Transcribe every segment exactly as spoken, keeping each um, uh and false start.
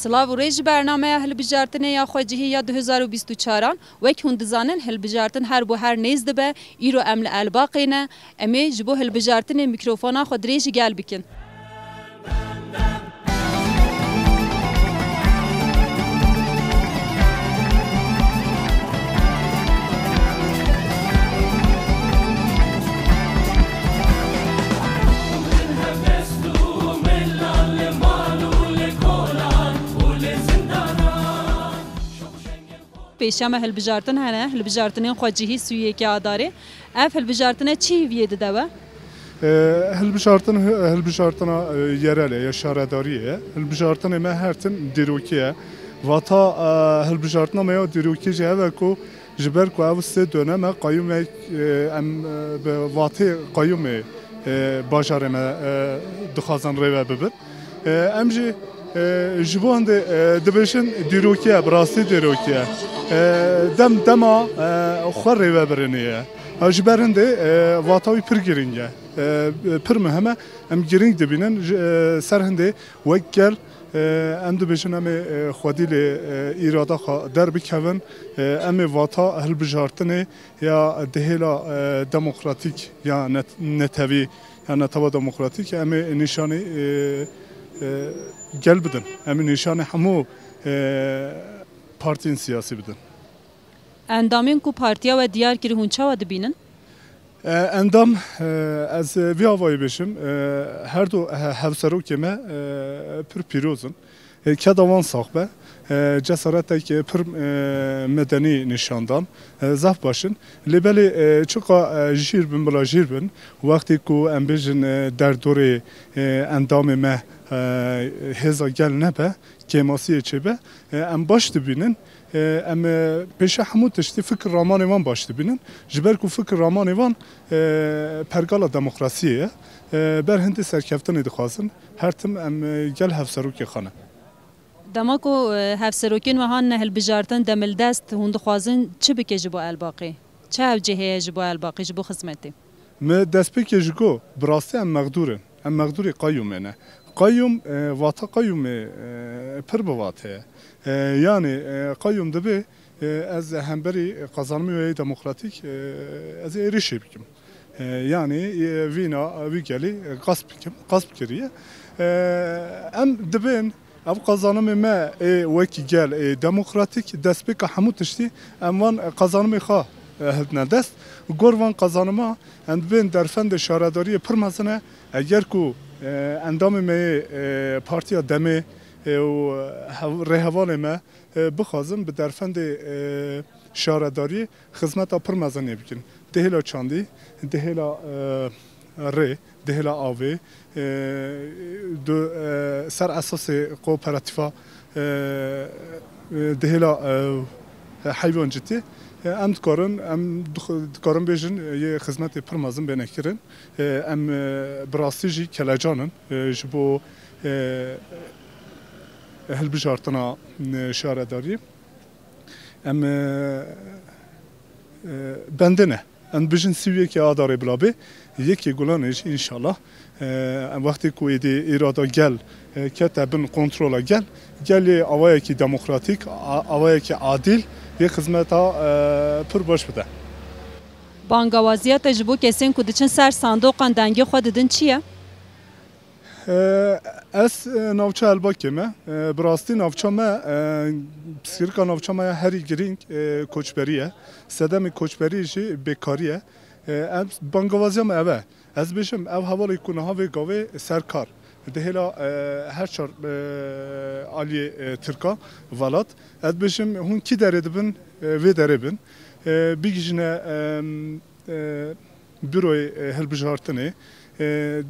Silav û rêz ji bernameya hilbijartinê ya xwecihî ya du hezar û bîst û çaran. Wek hûn dizanin, hilbijartin her bo her nêz dibe. Îro em li Elbaqê ne. Em ê ji bo hilbijartinê mîkrofona xwe dirêj ji gel bikin. Pêşiya me hilbijartin hene, hilbijartinên xwecihî sî û yekê Adarê. Ev hilbijartine çi hîviyê dide we? E, hilbijartin, hilbijartina, e, yerel e, ya şaredariyê ye. Hilbijartinê me her tim dîrokî ye. Vata, e, hilbijartina me ya dîrokî jî ev e ku ji ber ku ew sê dönem e qayûmek, e, em, e, bi vatê qayûmê, e, bajarê me, e, dixwazin rêve bibin. E, em jî, e, ji bo hindê, e, dibêjin dîrokî ye, bi rastî dîrokî ye. E, dem dema, e, xwe rêvebirênê ye. Ha, ji ber hindê, e, vata wî pir girîng e. E, pir muhim e. Em girîng dibînin. Ji, e, ser hindê wek gel, e, em dibêjin em ê, e, xwedî lê, e, îrada xwe derbikevin. E, em ê vata hilbijartinê ya dihêla, e, demokratîk ya net-, netewî ya Netewa Demokratîk, em ê nîşanî, e, e, gel bidin. Em ê nîşanî hemû, e, partiyên siyasî bidin. Endamên ku partiya we diyar kir, hûn çawa dibînin? E, endam, e, ez vî avayî bêjim, e, her du he-, hevserokê me, e, pir pîroz in. E, keda wan sax be. E, cesaretek, e, pir, e, medenî nîşan dan. E, zaf baş in. Lê belê, e, çiqa, e, jîr bin, bila jîr bin, wextê ku em bêjin, e, derdorê, e, endamê me, e, hêza gel nebe, kêmasiyê çêbe, e, em baş dibînin. E, em, e, pêşe hemû tiştî fikir ramanê wan baş dibînin. Ji ber ku fikir ramanê wan, e, pergala demokrasiyê ye. E, ber hindê serkeftinê dixwazin. Her tim em, e, gel hevserokê xwe ne. Dema ku, e, hevserokên we hanine hilbijartin, demildest, hûn dixwazin çi bike ji bo Elbaqê? Çi hewcê heye ji bo Elbaqê, ji bo xizmetê? Me destpêkê ji got, bi rastî em mexdûr in. Em mexdûrê qayûmê ne. Qayûm, e, vata qayûmê, e, pir bi vate ye. E, yanî, e, qayûm dibê, e, ez hemberî qazanimê wê demokratîk, e, ez ê êrişê bikim. E, yanî, e, vîna, wî gelî, e, gasp bikim, gasp kiriye. E, em dibên Ev qazanimê me ê wekî gel ê demokratîk, destpêka hemû tiştî em van qazanimê xwe, e, hildine dest. Gor van qazanima em dibên derfendê şaredariyê pir mezin e. Eger ku, e, endamê me yê, e, Partiya Demê, e, û hev-, rêhevalê me, e, bixwazin bi derfendê, e, şaredariyê xizmeta pir mezin ê bikin. Di hêla çandî, di hêla, e, rê, di hêla avê, e, di, e, ser esasê kooperatîfa, e, e, di hêla, e, heywancîtî, e, em dikarin, em dix-, dikarin bêjin, e, yê xizmetê pir mezin bêne kirin. E, em, e, bi rastî jî kelecan in, e, ji bo, e, hilbijartina, e, şaredariyê. Em, e, e, bendine. Em dibêjin sî û yekê Adarê bila bê, yekê Gulanê jî înşallah, e, em wextê ku êdî îrada gel, e, kete bin kontrola gel, gel ê awayekî demokratîk, a-, awayekî adîl yê xizmeta, e, pir baş bide. Bangawaziya te ji bo kesên ku diçin ser sandoqan dengê xwe didin çi ye? E, ez, e, navça Elbakê me. E, bi rastî navça me, e, pirsgirêka navça me ya herî girîng, e, koçberî ye. Sedemê koçberî jî bêkarî ye. E, em, bangewaziya me ev e. Ez bêjim, ev hevalê ku niha vê gavê ser kar di hêla, e, her çar, e, aliyê, e, Tirka velat. Ez bêjim, hûn kî derê dibin, e, vê derê bin. E, bigihîjine, e, e, Büroyê, e, Hilbijartinê, e,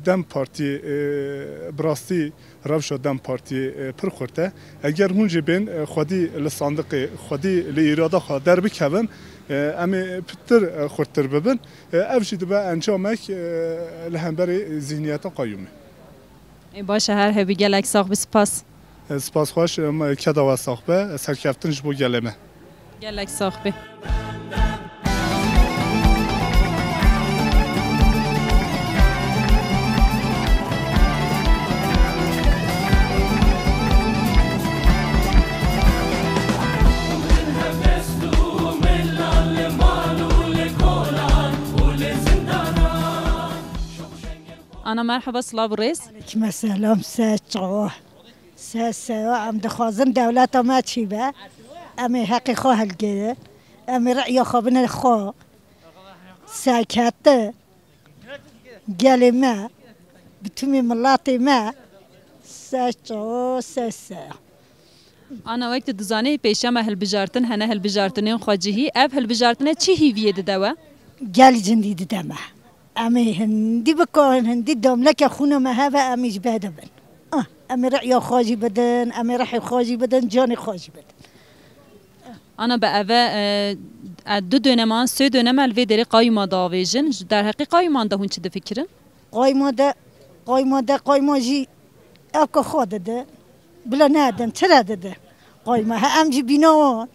DEM Partiyê, e, bi rastî rewşa DEM Partiyê, e, pir xurt e. Eger hûn jî bên, e, xwedî li sandiqê, xwedî li îrada xwe derbikevin, e, em ê pitir, e, xurttir bibin. E, ev jî dibe encamek, e, li hemberî zihniyeta qayûmê. Ê, baş e, her hebî, gelek sax bî, spas. E, spas xweş, e, keda we sax be, serkeftin ji bo gelê me. Gelek sax bî. Ana merhaba, silav û rêz. Aleyküm selam, se çawa. Se se, em dixwazin dewleta me çî be. Em ê heqê xwe hilgirin. Em ê re'ya xwe bine xwe. Serkeftin. Gelê me. Bi tümî miletê me. Se çawa, se se. Ana wek tu dizanî pêşiya me hilbijartin hene, hilbijartinên xwecihî. Ev hilbijartine çi hîviyê dide we? Gel cindî dide me. Em ê hindî bikarin, hindî damleke xûna me heve em ê ji bê de bin. Ah, em ê re'ya xwe jî bidin, em ê rehê xwe jî bidin, canê xwe jî bidin. Ana be eve e, e, du döneman, sê döneme li vê derê qayûma diavêjin. Ji derheqê qayûman de hûn çi difikirin? Qayma de, qayma de, qayma jî evka xwe dide. Bila nedin, çira dide? Qayma he em jî bîna wan.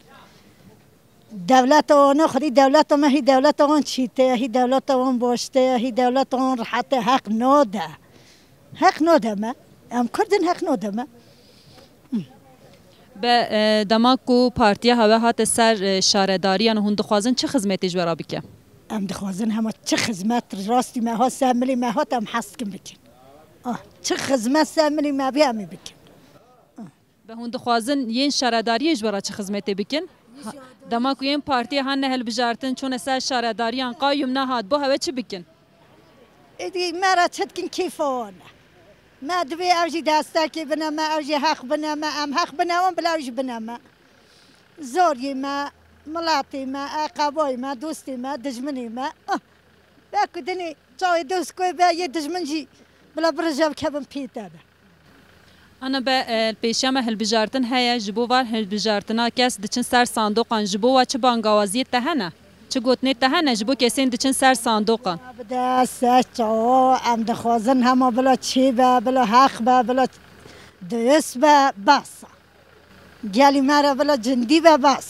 Dewleta wan, xwedî dewleta me hî dewleta wan çîte ye, hî dewleta wan başte ye, hî dewleta wan rehet e, heq nade. Heq nade me. Em Kurd in, heq nade me. Be e, dema ku partiya hewe hate ser e, şaredariyan, hûn dixwazin çi xizmetê ji we re bike? Em dixwazin hema çi xizmet rastî me hat, ser milê me hat, em hez dikin bikin. Ah, çi xizmet ser milê me bê em ê bikin. Be hûn dixwazin yên şaredariyê ji we re çi xizmetê bikin? Ha, dema ku yên partiyê hane hilbijartin, çûne ser şaredariyan, qayûm nehat, bo hewe çi bikin? Êdî me re çi dikin, kêfa wan e. Me divê ew jî destekê bine me, ew jî heq bine me, em heq bine wan, bila ew jî bine me. Zoriyê me, miletê me, eqebayê me, dostê me, dijminê me. Ah, be ku dinê çawê dost koy be, yê dijmin jî bila birije bikevin pê te de. Ana be e, pêşiya me hilbijartin heye, ji bo van hilbijartina kes diçin ser sandoqan, ji bo wa çi bangawaziyê te hene? Çi gotinê te hene ji bo kesên diçin ser sandoqan? Bide se çawa, em dixwazin hema bila çê be, bila heq be, bila duyus be, bes. Gelî me re bila cindî be, bes.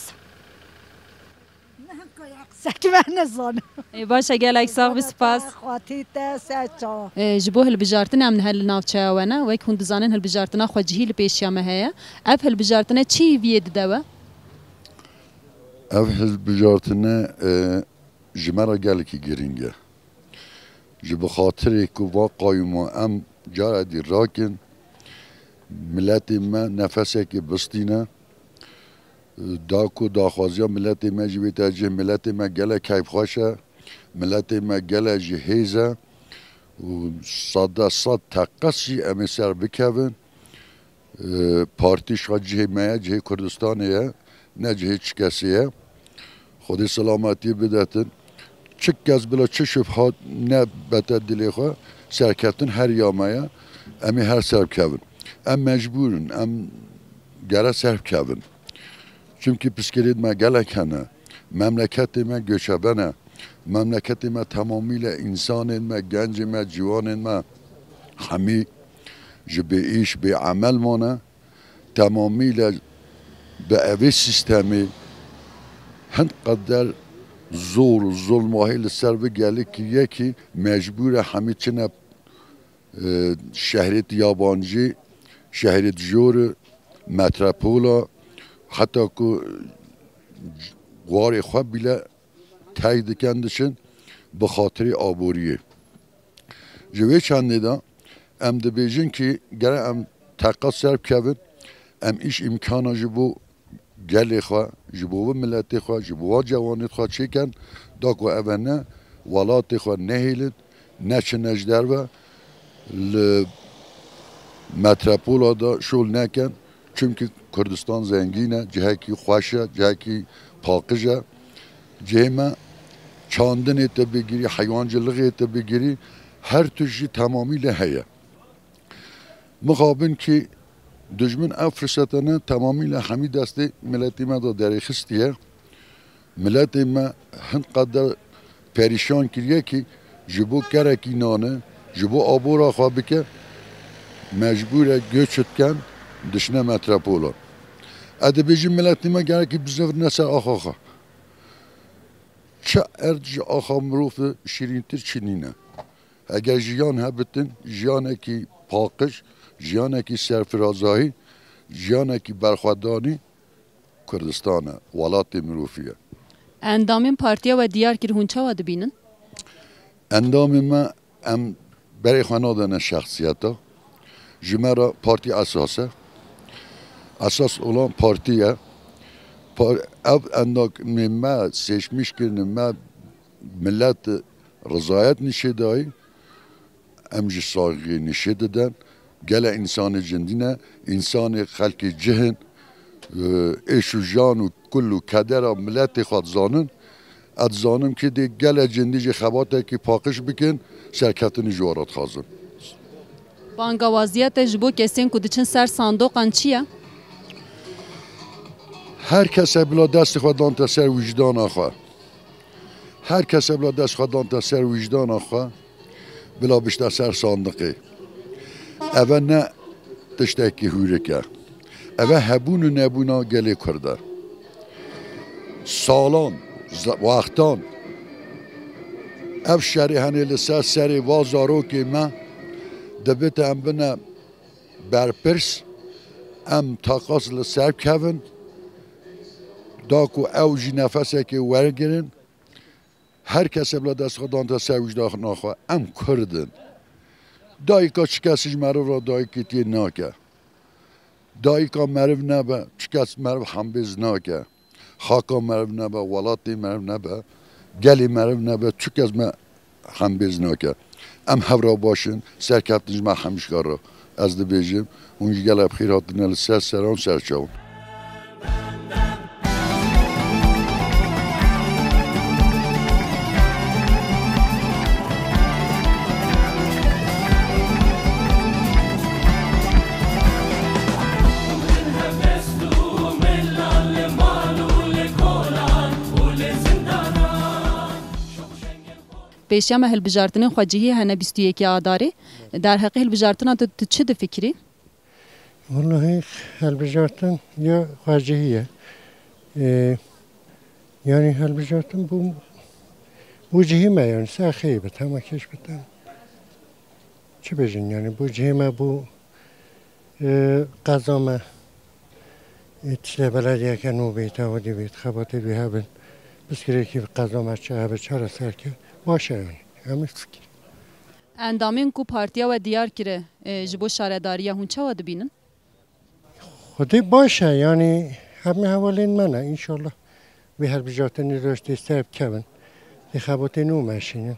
Qisek me nizanim. Ê, baş e, gelek sax bî, spas. Xwatî te se çawa. Ê, ji bo hilbijartinê em niha li navçeya we ne. Wek hûn dizanin hilbijartina xwecihî li pêşiya me heye. Ev hilbijartine çi hîviyê dide we? Ev hilbijartine e, ji me re gelekî girîng e. Ji bi xatirê ku va qayûma em cara dî rakin, miletê me nefesekê bistîne, da ku daxwaziya miletê me jî bête cih, miletê me gelek keyfxweş e, miletê me gelek ji hêz e û sede sed teqez jî em ê ser bikevin. Ee, partî ji xwe cihê me ye, cihê Kurdistanê ye, ne cihê çi kesê ye. Xwedê selametiyê bidetin. Çi kes bila çi şubhat nebete dilê xwe, serkeftin her ya me ye. Em ê her ser bikevin. Em mecbûr in, em gere ser bikevin. Çimkî pirsgirêd me gelek hene. Memleketê me göçebe ne. Memleketê me temamîle însanên me, gencên me, ciwanên me hemî ji bê îş, bê emel mane. Temamîle bi evê sîstemê hin qeder zor û zulmahî li ser vê gelê kiriye kî mecbûr e hemî çine e, şehrêt yabancî, şehrêt jor, metropola, heta ku warê xwe bîle terk dikin diçin bi xatirê aboriyê. Ji vê çendê de em dibêjin kî gere em teqez ser bikevin, em îş îmkana ji bo gelê xwe, ji bo vê miletê xwe, ji bo va cewanê xwe çêkin, da ku ev ne welatê xwe nehêlin, neçine ji derve, li metropola de şol nekin. Çimkî Kurdistan zengîn e, cihekî xweş e, cihekî paqij e. Cihê me çandinê te bigirî, heywancilixê te bigirî, her tişt jî temamî lê heye. Mixabin kî dijmin ev firsetene temamî li hemî destê miletê me de derêxistiye. Miletê me hin qeder perîşan kiriye kî ji bo kerekî nane, ji bo abora xwe bike, mecbûr e göç dikin, dişine metropolan. Ez dibêjim miletê me gerekî bizivne ser axa xwe. Çi erd ji axa mirov şîrîntir çi nîne. Eger jiyan hebitin, jiyanekî paqij, jiyanekî serfirazahî, jiyanekî berxwedanî Kurdistan e, welatê mirovî ye. Endamên partiya we diyar kir, hûn çawa dibînin? Endamên me em Berê xwe nadene şexsiyeta. Ji me re partî esas e. Esas olan partî ye. Par-, ev endamê me, seçmîş kirine me, millet rizayet nîşê dayî. Em jî saxî nîşê didin. Gelek însanê cindî ne, însanê xelkê cih in, êş û jan û kul û kedera miletê xwe dizanin. Ez dizanim kê dê gelek cindî jî xebatekî paqij bikin, serkeftinî ji we re dixwazim. Bangawaziyê te ji bo kesên ku diçin ser sandoqan çi ye? Her kese bila destê xwe dante ser wijdana xwe. Her kese bila dest xwe dante ser wijdana xwe, bila bişte ser sandiqê. Eve ne tiştekî hûrik e. Eve hebûn û nebûna gelê Kurd e. Salan, ze-, wextan ev şerê henê li ser serê va zarokê me, dibite em bine berpirs, em teqas li ser bikevin, da ku ew jî nefesekê wergirin. Her kese bila dest xwe dante ser wijdana xwe. Em Kurd in. Dayika çi kesî ji meriv re dayikîtiyê nake. Dayika meriv nebe, çi kes meriv hembêz nake. Xaka meriv nebe, welatê meriv nebe, gelê meriv nebe, çi kes me hembêz nake. Em hev re baş in, serkeftin ji me hemîşka re. Ez dibêjim, hûn ji gelek bi xêr hatine li ser seran û ser çavan. Pêşiya me hilbijartinên xwecihî hene bîst û yekê Adarê. Derheqê hilbijartina tu, tu çi difikirî? Wellahî, hilbijartin ya xwecihî ye. Ee, yani hilbijartin bû, bû cihî me, yani ser xêr bit, hema keş bit. Çi bêjin, yani bû cihê me, bû, e, qeza me, e, tiştê belediyeke nû bê, tewedî bê, xebatê wî hebin, pirsgirêkî qeza me çi hebe çareser ke, baş e yani. Em ê fikir. Endamên ku partiya we diyar kire, e, ji bo şaredariya hûn çawa dibînin? Xwedê baş e, yanî hemî hevalên me ne, înşallah. Vê hilbijartinê roj tê ser bikevin. Dê xebatê nû meşînin.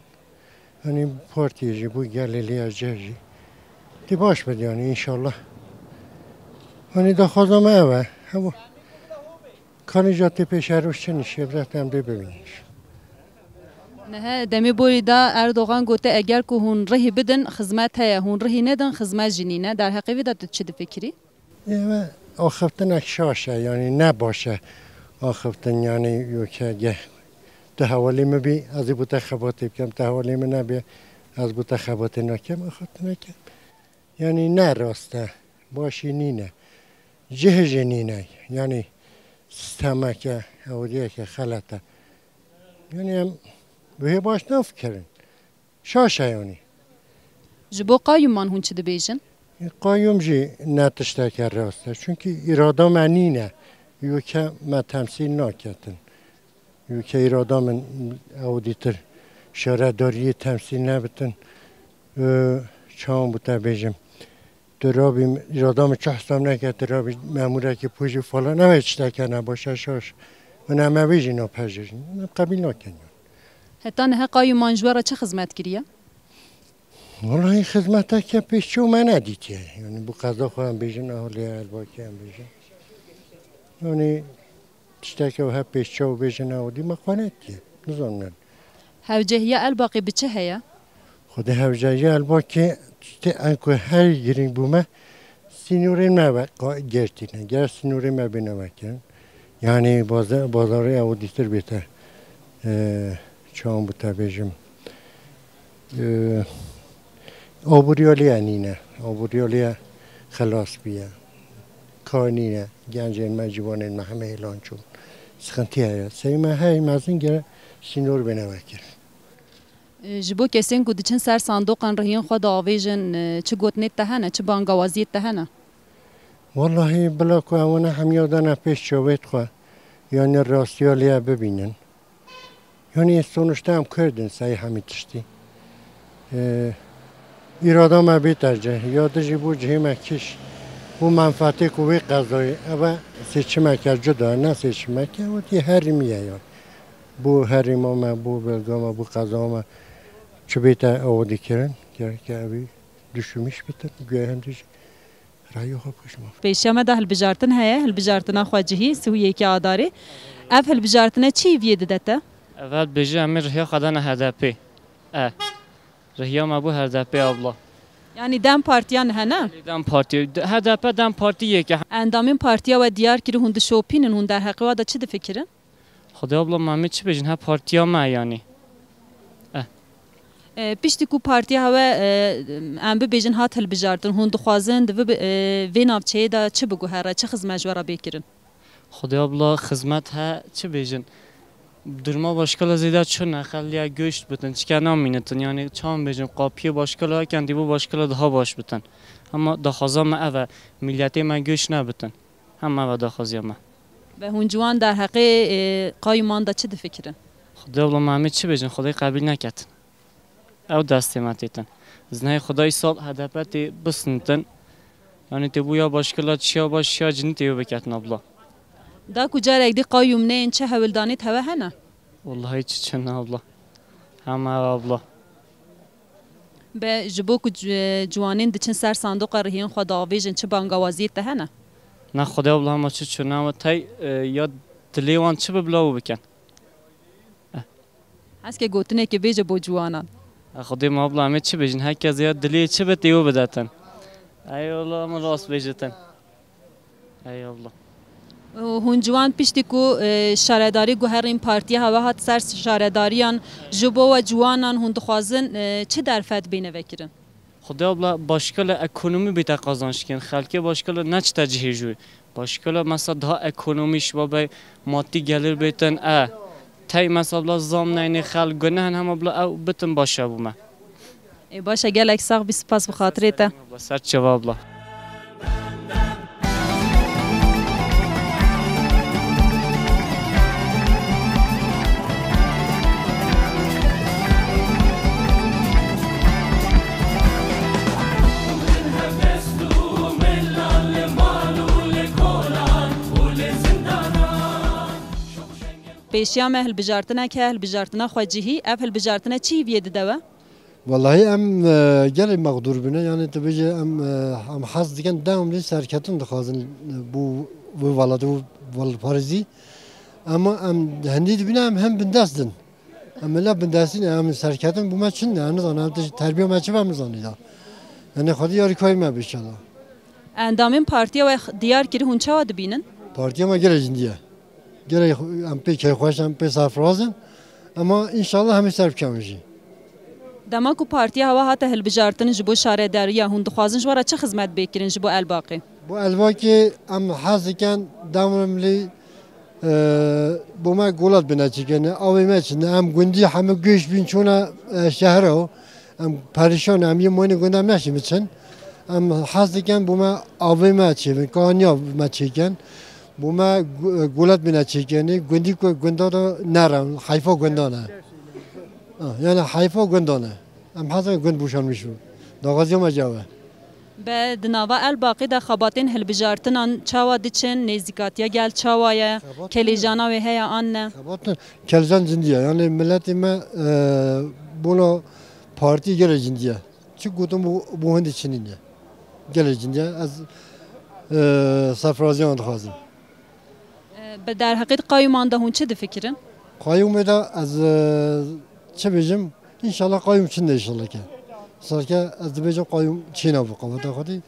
Yanî partiyê jî, bo gelê lê ya ceh jî. Dê baş bid, yanî înşallah. Yanî daxwaza me ev e. Hewa. Kanî ja tê pêşeroj çi nîşê, em dê bibînin. Nihe demê borî da Erdogan gote, eger ku hûn rihî bidin, xizmet heye, hûn rihî nedin, xizmet jî nîne. Derheqê vê de tu çi difikirî? Ê, me axiftinek şaş e, yanî ne baş e axiftin, yanî yoke geh tu hevalê min bî, ez ê bo te xebatê bikim, tu hevalê min nebî, ez bo te xebatê nakim, axiftineke yanî ne rast e, başî nîne. Cih jî nîne, yanî sistemeke, ewdiyeke xelet e. Yanî em wê baş nafikirin. Şaş e yanî. Ji bo qayûman hûn çi dibêjin? Qayûm jî ne tişteke rast e. Çunkî îrada me nîne. Ûke me temsîl naketin. Ûke îrada min ew dîtir şaredariyê temsîl nebitin. Ee, çawan bû te bêjim. Tu rabî îrada min çi hesab neke, tu rabî memûrekî pûjî falan, ew ê tişteke nebaş e, şaş. Min em ê vê jî napejirîn. Em qebîl nakin. Heta niha qayûman ji we re çi xizmet kiriye? Wellahî xizmeteke pêşçû me nedîtiye. Yanî bo qeza xwe em bêjin, eholê Elbakê em bêjin. Yanî tişteke wiha pêşçû bêjin, ew dî me xwe netiye. Nizanim. Hewcehiya Elbakê bi çi heye? Xwedê hewcehiya Elbakê tiştê enku her girîng bû me, sînorên me ve qa-, girtîne. Ger sînorê me bêne vekirin. Yanî baza-, bazarê ew dîtir bête. Ee, çawan bi te bêjim. Ee, aboriyaliye nîne. Aboriyaliye xelas biye. Kar nîne. Gencên me, ciwanên me hemê hêlan çûn. Sıkıntı heye. Sey me hey mezin gere sînor bêne vekir. Ji bo kesên ku diçin ser sandoqan rihiyên xwe diavêjin, çi gotinê te hene, çi bangawaziyê te hene? Wellahî bila ku ewana hemiya dane pêş çavêt xwe, yanî rastiya lê bibînin. Yanî sonuçta em Kurd in, sey hemî tiştî. Ee, Îrada me bîte cih, ya dijî bû cihê me kîş, bû menfeetê ku wê qezayê, ev e seçimeke cuda, ne seçimeke wekî herêmî ye yan. Bû herêma me, bû belga me, bû qeza me çi bête awa dikirin, gereke ew ê duşumîş bitin, guya hindî jî raya xwe bikişin. Pêşiya me de hilbijartin heye, hilbijartina xwecihî, sî û yekê Adarê. Ev hilbijartine çi hîviyê dide te? Ev hilbijî em ê rihiya xwe dane H D P. E, rihiya me bû H D P abla. Yanî DEM Partiya nihe ne? DEM Partiya, H D P DEM Parti yek e. Endamên partiya we diyar kir hûn dişopînin, hûn derheqê wa de çi difikirin? Xwedê abla, me em ê çi bêjin, he partiya me yanî. Eh. E, piştî ku partiya hewe, e, em bibêjin hat hilbijartin, hûn dixwazin di vê, e, vê navçeyê de çi biguhere, çi xizmet ji we re bê kirin? Xwedê abla, xizmet he, çi bêjin? Duruma başkala zêde çi ne, xeliya göç bitin, çike namînitin, yanî çawan bêjin, qapiyê başkala, ken dî bû başkala daha baş bitin. Hema daxwaza me ev e, milletê me göç nebitin. Hema ev e daxwaziya me. Ve hûn ciwan derheqê, e, qayûman de çi difikirin? Xwedê abla, me em ê çi bêjin, Xwedê qebîl neketin. Ew destê me têtin. Zinayê Xwedayî sal H D P tê bisnitin. Yanî tê bû ya başkala çiya baş çiya cinî tê biketin abla. Da ku carek dî qayûm neyên çi hewldanê tewe hene? Wallahî çi çin abla. Hema ev abla. Be ji bo ku ci-, ciwanên diçin ser sandoqa rihiyên xwe diavêjin çi bangawaziyê te hene? Na Xwedê abla hema çi çû, na we tey, e, ya dilê wan çi bi bila û bikin. Eh. Hezke gotinekê bêje bo ciwanan. E, Xwedê me abla em ê çi bêjin? Her kes ya dilê çi bi tê û bidetin. Eyvallah, em rast bêjitin. Eyvallah. Hûn ciwan piştî ku, e, şaredarî guherîn partiya hewe hat ser şaredariyan, ji bo we ciwanan hûn dixwazin, e, çi derfet bêne vekirin? Xwedê abla başkala ekonomî bête qazançkirin. Xelkê başkala neçite cihê jû. Başkala mesela daha ekonomî şiva be maddi gelir bêtin. E, tey mesela bla zam neyne xelk gunehin hema bla ew bitin başa bû me. Ê, baş e, gelek sax bî, spas bi xatirê te. Ser çava abla. Pêşiya me hilbijartinek e, hilbijartina xwecihî. Ev hilbijartine çi hîviyê dide we? Wellahî em, e, gelek mexdûr bûne. Yanî tu bêjî em, e, em hez dikin, dewamlî serketin dixwazin, e, bo vê welatê, bo welatparêzî. Ema em hindî dibîne em hem bindest din. Em hela bindestî ne, em serketin bo me çi ne, em nizanin, em tişt terbiya me çi be em nizanin ya. Yanî Xwedê yarîkayî me be înşallah. Endamên partiya we diyar kir, hûn çawa dibînin? Partiya me gelek cindî ye. Gelek em pê kêfxweş in, em pê serfiraz in. Ema înşallah hemî ser bikevin jî. Dema ku partiya hewe hate hilbijartin ji bo şaredariya, hûn dixwazin ji we re çi xizmet bê kirin ji bo Elbaqê? Bo Elbaqê em hez dikin, demremlî, e, bo me gulat bine çêkirin. Avê me çi ne, em gundî hemû göç bîn çûne, e, şehra. Em perîşan, em yê moyne gunda em neşî biçin. Em hez dikin bo me avê me çêbin, kaniya me çêkin. Bo me gu-, gulet bine çêkenê, gundî ku gunda da nerin, heyfa gundan e. Ha, yani heyfa gundan e. Em hez dikin gund boşanmiş bû. Daxwaziya me cawe. Be di nava Elbaqê de xebatên hilbijartinan çawa diçin, nêzîkatiya gel çawa ye, Xebat kelêjana wê heye an ne? Xebat kelêjan cindî ye. Yani miletê me, e, bona partî gelek cindî ye. Çi gotin bo, bo hindî çinî ne. Gelek cindî ye. Ez, e, serfiraziyan dixwazim. E, bi derheqê qayûman de hûn çi difikirin? Qayûmê de ez, e, çi bêjim? Înşallah qayûm çin de înşallah ke. Înşallah ke ez dibêjim qayûm çêna bo qeweta xwedî.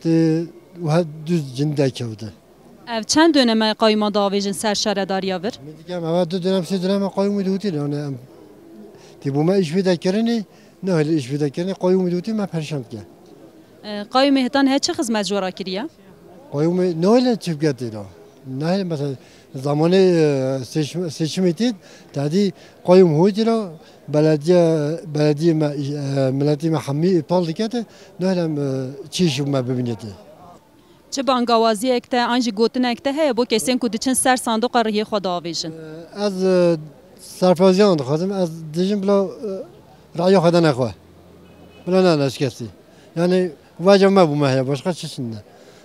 Tê wiha dûz cindî kewte. Ev çend döneme qayûma diavêjin ser şaredariya vir? Min dikem, eva du dönem, sê dönem me qayûmî dihûtî, yani em tê bo me îş vê de kirinê, nahêle îş vê de kirinê, qayûmî dihûtî me perîşan dike. E, qayûmê hitan he çi xizmet ji we re kiriye? Qayûmê nahêle çi bike tê de. Nahêle mesela zamanê, e, seçim-, seçimê tê, tadî qayûm hûtî de belediye, belediye me, e, miletê me hemî îptal dike tê, nahêle em, e, çi îş me bibîne tê. Çi bangawaziyek te an jî gotinek te heye bo kesên ku diçin ser sandoqa rihiyê xwe diavêjin? Ez, e, serfiraziyan dixwazim, ez dijim bila, e, raya xwe dane xwe. Wela ne, ne şikestî. Yani vaca me bû me heye, başka çi şimdi?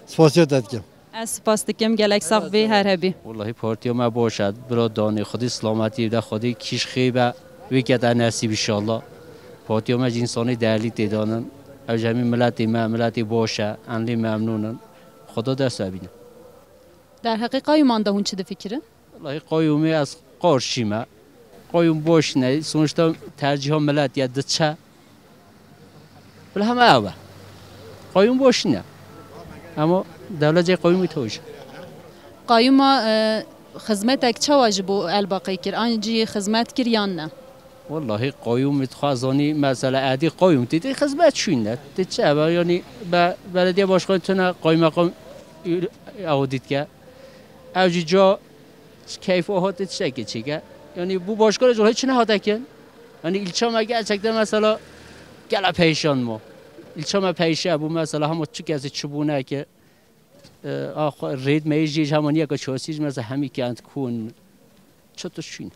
Spasiya te dikim. Ez spas dikim, gelek sax bî, her hebî. Wellahî partiya me baş e, bira danê Xwedê silametî bide, Xwedê kîş xê be, wê kete nesîb inşallah. Partiya me ji însanê değerlî tê danin. Ew ji hemî miletê me, miletê baş e, em lê memnûn in. Xweda dest we bîne. Derheqê qayûman de hûn çi difikirin? Wellahî qayûmê ez qarşî me. Qayûm baş ne, sonuçta tercîha milet ye, diçe. Bila heme ev e. Qayûm baş ne. Ama dewlet cê qayûmî toj. Qayûma e, xizmetek çawa ji bo Elbaqê kir? An jî xizmet kir yan ne? Wellahî qayûmî dixwazanî mesela edî qayûm tê, tê xizmet şûne. Tê çi ev e? Yani be, belediye başkanı tune qaymeqam ew dîtke. Ev jî ca keyf o hatê tiştekê çêke. Yani bu başkanı jî hiç nehate kin. Yani ilçe me gerçekten mesela gele peyşan mo. İlçe me peyşe bu mesela hema çi kesi çi bûne ki. E, a xwe rêd me jî hema niye ki çosî jî mesela hemî kent kun. Çi tu şûn.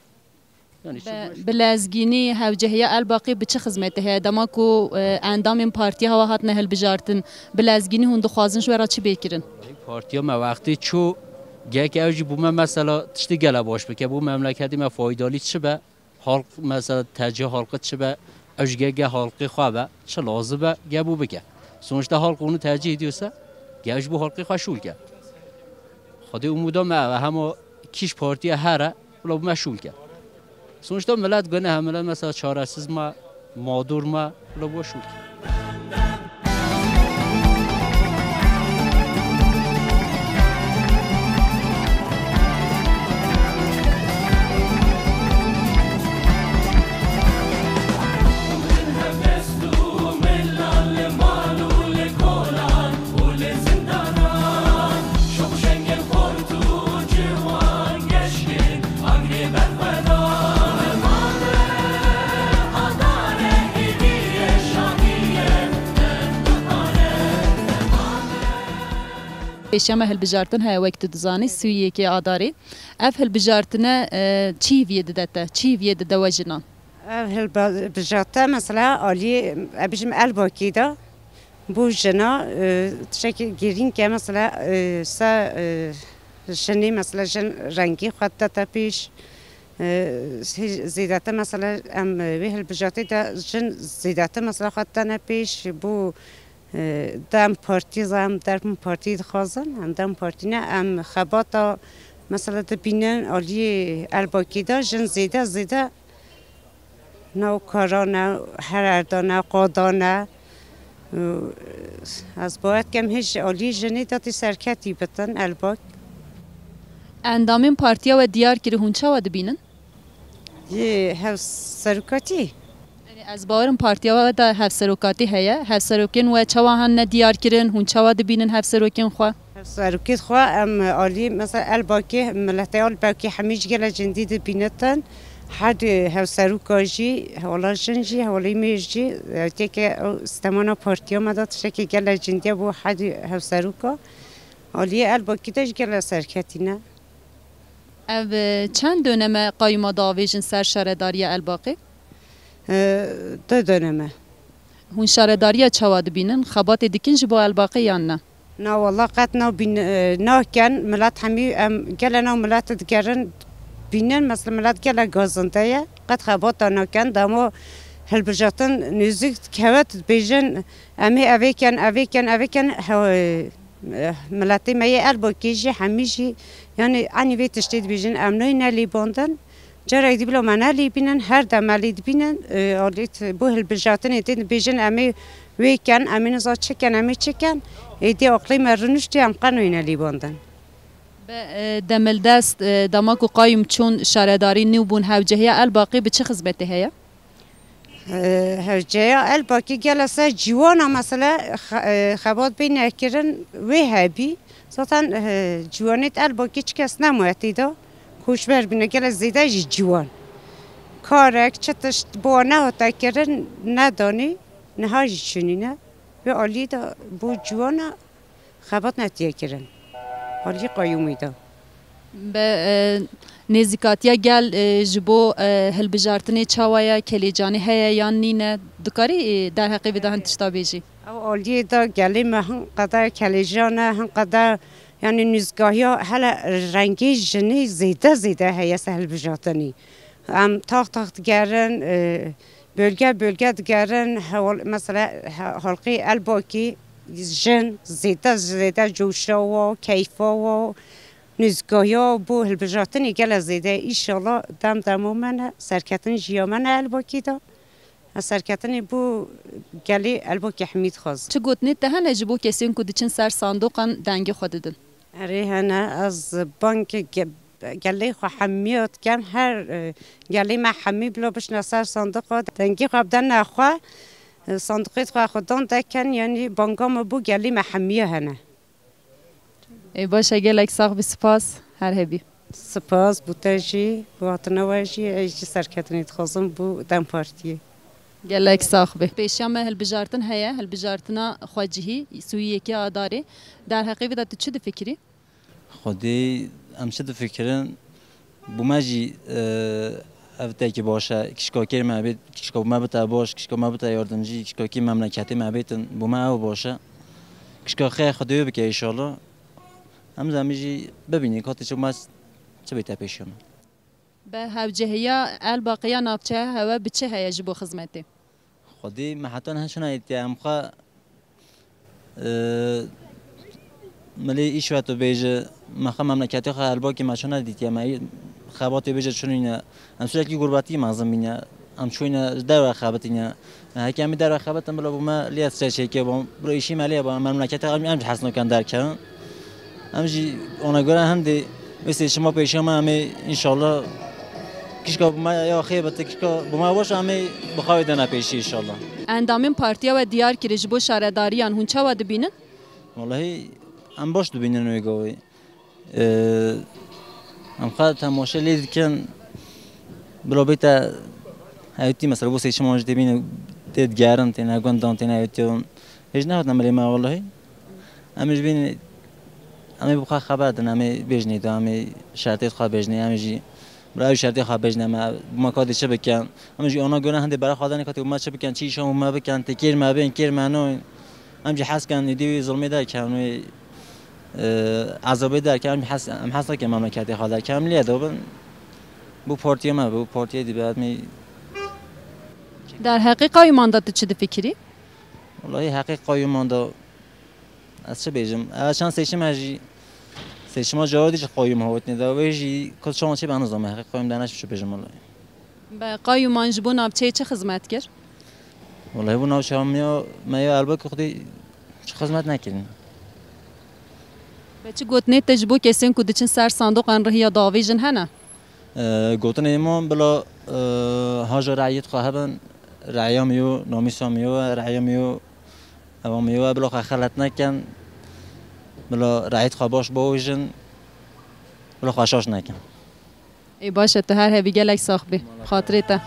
Yani çi Bi- Bi lezgînî hewcehiya Elbaqê bi çi xizmetê heye? Dema ku e, endamên partiya hewa hatine hilbijartin, bi lezgînî hûn dixwazin ji we re çi bê kirin? Partiya me wextê çû gek ew jî bû me mesela tiştî gele baş bike, bû memleketê me faydalî çi be, halk mesela tercîha halkê çi be, ew jî gek gel halkê xwe be, çi lazim be, gel bû bike. Sonuçta halk onu tercih ediyorsa, gel ji bo halkê xwe şûl ke. Xwedê umuda me ev e, hema kîş partiya here, wila bû me şûl ke. Sonuçta millet gune he, millet mesela çaresiz me, mağdur me, wila bû şûl ke. Pêşiya me hilbijartin heye, wek tu dizanî, sî û yekê Adarê. Ev hilbijartine e, çi hîviyê dide te, çi hîviyê dide we jinan? Ev hilbijarte mesela alî, e, bijim Elbakî de bû jina, e, tiştekî girîng e mesela, e, se, e, jinî mesela jin rengî xwe dide te pêş, e, zêdete mesela em, e, wê hilbijartê de jin zêdete mesela xwe didene pêş, bû, e, dem partî, em dem partî dixwazin, em dem partî ne, em xebata mesela dibînin aliyê Elbakî de jin zêde zêde nav kara ne, her erda ne, qada ne. Ez bawer dikim hêj alî jinê de tê serketî bitin, Elbak. Endamên partiya we diyar kiri, hûn çawa dibînin? Yê hevserokatî. Yanî ez bawerim partiya we de hevserokatî heye. Hevserokên we çawa hene diyar kirin? Hûn çawa dibînin hevserokên xwe? Hevserokêt xwe em alî mesela Elbakê, miletê Elbakê hemî ji gele cindî dibînitin. Her du hevseroka jî, hevala jin jî, hevalê mêr jî, têke ew stemana partiya me de tiştekê gele cindiye bo her du hevseroka. Aliyê Elbakî de ji gele serketî ne. Ev e, çend döneme qayûma diavêjin ser şaredariya Elbaqê? E, du döneme. Hûn şaredariya çawa dibînin? Xebatê dikin ji bo Elbaqê yan ne? Na wala qet nabîn, e, nakin. Milet hemî em gele nav milet digerin bînin. Mesela milet gele gazinde ye. Qet xebata nakin. Dema hilbijatin nêzik dikeve dibêjin, em ê evê kin, evê kin, evê kin. He, e, miletê me yê Elbakê jî hemî jî, yanî enî vê tiştê dibêjin, em nayîne lêbandin. Carek dî bila me nelîbînin, her dem me lê dibînin, e, alît bo hilbijartinê tên dibêjin, em ê wê ken, em ê niza çi ken, em ê çi ken. Êdî aqlê me rûniştî, em qe nayîne lêbandin. Be, e, demildest, e, dema ku qayûm çûn şaredarî nû bûn, hewcehiya Elbaqê bi çi xizmetê heye? Hewceya Elbakî gele ser ciwana mesela xe-, e, xebat bêne kirin wê hebî. Zaten, e, ciwanêt Elbakî çi kes nemaye tê de. Koçber bîne gele zêde jî ciwan. Karek, çi tişt bo nehate kirin nedanî, niha jî çinîne. Wê alî de bo ciwana xebat netiye kirin. Alî qayûmî de. Be, e, nêzîkatiya gel, e, ji bo, e, hilbijartinê çawa ye, kelêcanê heye yan nîne? Dikarî, e, derheqê vê de hin tişta bêjî? Ew aliyê de gelê me hin qede kelêjan e, hin qede, yanî nûzgahiya hele rengê jinê zêde zêde heye ser hilbijartinê. Em tax tax digerin, e, bölge bölge digerin, hewal-, mesela he-, halqê Elbakî jin zêde zêde coşa wa, keyfa wa, nûzgahiya bo hilbijartinê gele zêde. Înşallah dem demo me ne, serketin jiya me ne Elbakî de. Ez serketinê bo gelê Elbakî hemî dixwazim. Çi gotinê te hene ji bo kesên ku diçin ser sandoqan dengê xwe didin? Erê hene, ez bang ge-, gelê xwe hemiya dikem, her, e, gelê me hemî bila bişne ser sandoqa, dengê xwe bidene xwe, e, sandoqê xwe xwedan dekin, yanî banga me bo gelê me hemiya hene. Ê, baş e, gelek sax bî, spas, her hebî. Spas bo te jî, bo hatina we jî, ez jî serketinê dixwazim bo DEM Partiyê. Gelek sax bî. Pêşiya me hilbijartin heye, hilbijartina xwecihî, sî û yekê Adarê. Derheqê vê de tu çi difikirî? Xwedî em çi difikirin? Bo me jî, e, ev tiştekî baş e. Kişka kêr me bê, kişka bo me bite baş, kişka me bite yardimcî, kişka kî memleketê me bêtin, bo me ew baş e. Kişka xêr Xwedê wê bike înşallah. Em zî em jî bibînin, katê çi bo me çi bête pêşiya me. Be hewcehiya Elbaqê ya navçeya hewe bi çi heye ji bo xizmetê? Xwedî me heta niha çûna dîtiye, em xwe, e, milê îş ve tu bêje, me xwe memleketê xwe Elbakê me çûna dîtiye, me xebatê bêje çi nîne. Em sürekli gurbetî mezin bîne. Em çûyne ji derve xebitîne. Heke em ê derve xebitin bila bo me lê stresekê bû. Bila îşî me lê bû. Em memleketê em, em jî hez nakin derkevin. Em jî ona göre hindê wê seçima pêşiya me em ê înşallah kişka bo me ya xêr bite, kişka bo me baş em ê bi xwe wê dene pêşî înşallah. Endamên partiya we diyar kirî ji bo şaredariyan hûn çawa dibînin? Wellahî em baş dibînin wê gavê. Ee, em xwe temaşe lê dikin, bila bête hewtî, mesela, bo seçiman jî tê bîne, tê digerin, têne gundan, têne hewtiyan. Hêj nehatin milê me, wellahî. Em ê ji bîn, em ê bi xwe xeber din, em ê bêjinê de, em ê şertê xwe bêjinê, em ê jî, bila ew şertê xwe bêjine me, bi me katê çi bikin. Em ê jî ona göre hindê bera xwe danê katê bi me çi bikin, çi îşan bi me bikin, tê kêr me bên, kêr me nayên. Em jî hez kin êdî wî zilmê derkevin, wî, e, ezabê derkevin, em jî hez, em hez nakin memleketê xwe derkevin, em lê de bin. Bo partiya me, bo partiyê dî be, em ê. Derheqê qayûman de tu çi difikirî? Wellahî heqê qayûman de ez çi bêjim? Ev çend seçim e jî, seçima cawa dî jî qayûm hawtine de, wê jî kul çawan çê be, ez nizam heqê qayûm de, ez çi bêjim wellahî. Be qayûman ji bo navçeyê çi xizmet kir? Wellahî bo navçeya me ya, me ya Elbakê xwedî çi xizmet nekirin. Be çi gotinê te ji bo kesên ku diçin ser sandoqan rihiya davêjin hene? Ee, gotinê min bila, e, haja reyît xwe hebin, reya me yo, namîsa me yo, reya me yo, eva me yo, bila xwe xelet nekin, bila reyît xwe baş bawêjin, bila xwe şaş nekin. Ê baş e, tu her hebî, gelek sax bî. Xatirê te.